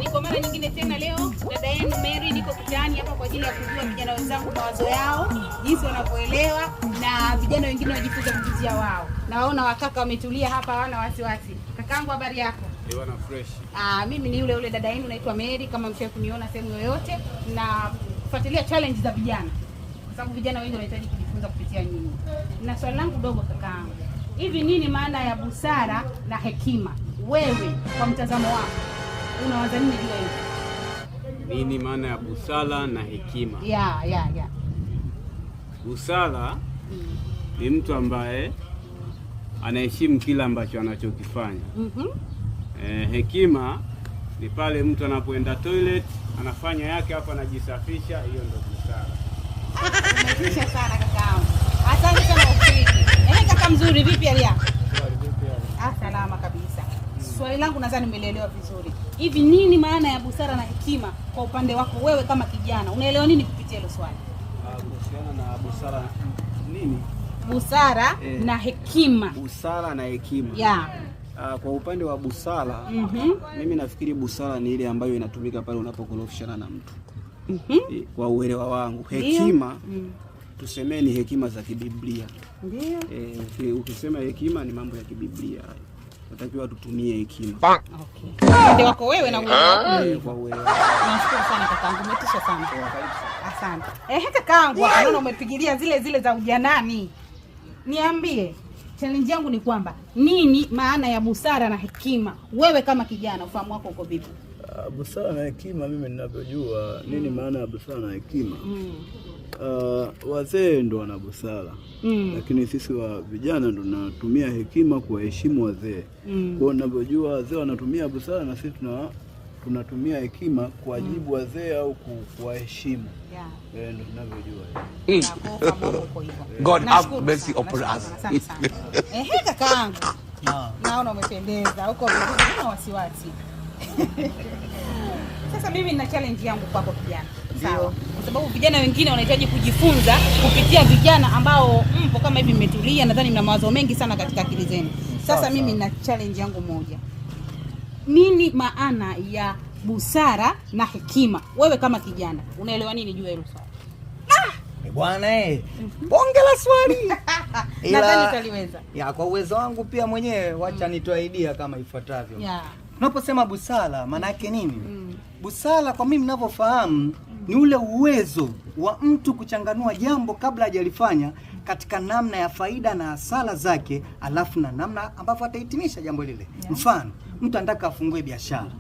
Ni kwa mara nyingine tena leo dada yenu Mary niko kitaani hapa kwa ajili ya kujua vijana wenzangu mawazo yao, jinsi wanavyoelewa na vijana wengine wajifunze kupitia wao. Nawaona wakaka wametulia hapa, hawana wasiwasi. Kakangu, habari yako? Bwana, fresh. Ah, mimi ni yule yule dada yenu naitwa Mary, kama mshawahi kuniona sehemu yoyote, na kufuatilia challenge za vijana, kwa sababu vijana wengi wanahitaji kujifunza kupitia nyinyi. Na swali langu dogo kakaangu, hivi nini maana ya busara na hekima? Wewe kwa mtazamo wako unawaza nini juu ya hili? Nini maana ya busara na hekima? Ya. Busara ni mtu ambaye anaheshimu kila ambacho anachokifanya. Hekima ni pale mtu anapoenda toilet anafanya yake hapo, anajisafisha. Hiyo ndio busara. Umetisha sana kakaangu. Asante sana kwa kushiriki. Kaka mzuri, vipi hali yako? Ah, salama kabisa. Swali langu nadhani umelielewa vizuri. Hivi nini maana ya busara na hekima kwa upande wako wewe kama kijana? Unaelewa nini kupitia hilo swali? Kuhusiana na busara nini? Busara na hekima. Busara na hekima. Ya. Kwa upande wa busara, mimi nafikiri busara ni ile ambayo inatumika pale unapokorofishana na mtu. Kwa uelewa wangu, hekima tusemee ni hekima za kibiblia. Ukisema hekima ni mambo ya kibiblia hayo. Natakiwa tutumie hekima. Okay. Upande wako wewe na uelewa wako. Kwa uelewa. Nashukuru sana kakaangu, umetisha sana. Asante. Kakaangu, hapa naona umepigilia zile zile za ujanani. Niambie, challenge yangu ni kwamba nini maana ya busara na hekima? Wewe kama kijana, ufahamu wako uko vipi? Busara na hekima, mimi ninavyojua nini maana ya busara na hekima, wazee ndo wana busara, lakini sisi wa vijana ndo tunatumia hekima kuwaheshimu wazee. Kwa hiyo ninavyojua wazee wanatumia busara na sisi tunatumia hekima kuwajibu wazee au kuwaheshimu. Ndo tunavyojua. Na kwa ufahamu wako uko hivyo. God have Nashukuru mercy sana, upon nashukuru us. sana, asante sana. Ehe, kakaangu. Naona umependeza, uko vizuri, huna wasiwasi. Sasa mimi nina challenge yangu kwako kijana. Sawa. Kwa sababu vijana wengine wanahitaji kujifunza kupitia vijana ambao mpo kama hivi mmetulia, nadhani mna mawazo mengi sana katika akili zenu. Sasa mimi nina challenge yangu moja. Nini maana ya busara na hekima? Wewe kama kijana unaelewa nini juu ya hilo swali? Bwana bonge la swali. Nadhani utaliweza. Ya, kwa uwezo wangu pia mwenyewe wacha nitoe idea kama ifuatavyo. Tunaposema busara maana yake nini? Busara kwa mimi ninavyofahamu ni ule uwezo wa mtu kuchanganua jambo kabla hajalifanya katika namna ya faida na hasara zake, alafu na namna ambavyo atahitimisha jambo lile. Mfano, mtu anataka afungue biashara.